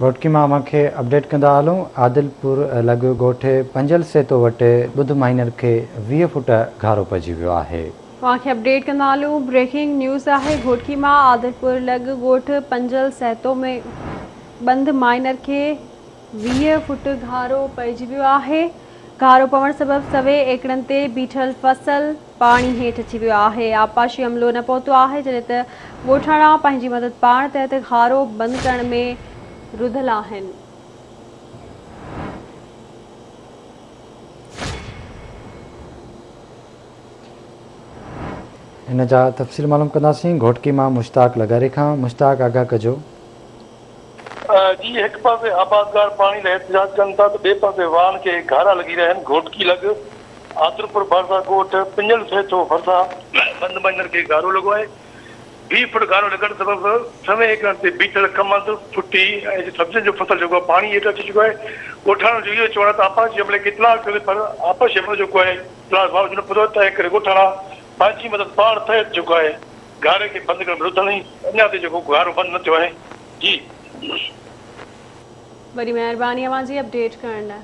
گهوٽڪي مان اوهان کي اپڊيٽ ڪندا هلون عادلپور لڳ ڳوٺ پنجل سيتو وٽ ٻڌ مائينر کي 20 فوٽ گهارو پئجي ويو آهي. اوهان کي اپڊيٽ ڪندا هلون بريڪنگ نيوز آهي گهوٽڪي مان عادلپور لڳ ڳوٺ پنجل سهتو ۾ ٻنڌ مائينر کي 20 فوٽ گهارو پئجي ويو آهي گهارو پوڻ سبب سوين ايڪڙن تي بيٺل فصل پاڻي هيٺ اچي ويو آهي، آبپاشي عملو نه پهتو آهي، جڏهن ته ڳوٺاڻا پنهنجي مدد پاڻ تحت گهارو بند ڪرڻ ۾ رڌل آهن. ان جا تفصيل معلوم ڪنداسين گهوٽڪي مان مشتاق لغاري کان، مشتاق آگاهه ڪجو. جي هڪ پاسي آبادگار پاڻي لاء احتجاج ڪن ٿا ته ٻئي پاسي واهن کي گهارا لڳي رهيا آهن، گهوٽڪي لڳ آدرپور ڀرسان ڳوٺ پڃل سيٺو ڀرسان بند مائينر کي گهارو لڳو آهي، 20 فوٽ گهارو لڳڻ سبب سوين ايڪڙن تي بيٺل ڪمند، ڦٽي ۽ سبزين جو فصل جيڪو آهي پاڻي هيٺ اچي چڪو آهي، ڳوٺاڻن جو اهو چوڻ آهي ته آبپاشي عملي کي اطلاع ڪيو پر آبپاشي عملو جيڪو آهي اطلاع باوجود نه پهتو تنهن ڪري ڳوٺاڻا پنهنجي مدد پاڻ تحت جيڪو آهي گهاري کي بند ڪرڻ ۾ رڌل آهن، اڃا تائين جيڪو گهارو بند نه ٿيو آهي. جي. وڏي مهرباني اوهان جي اپڊيٽ ڪرڻ لاء.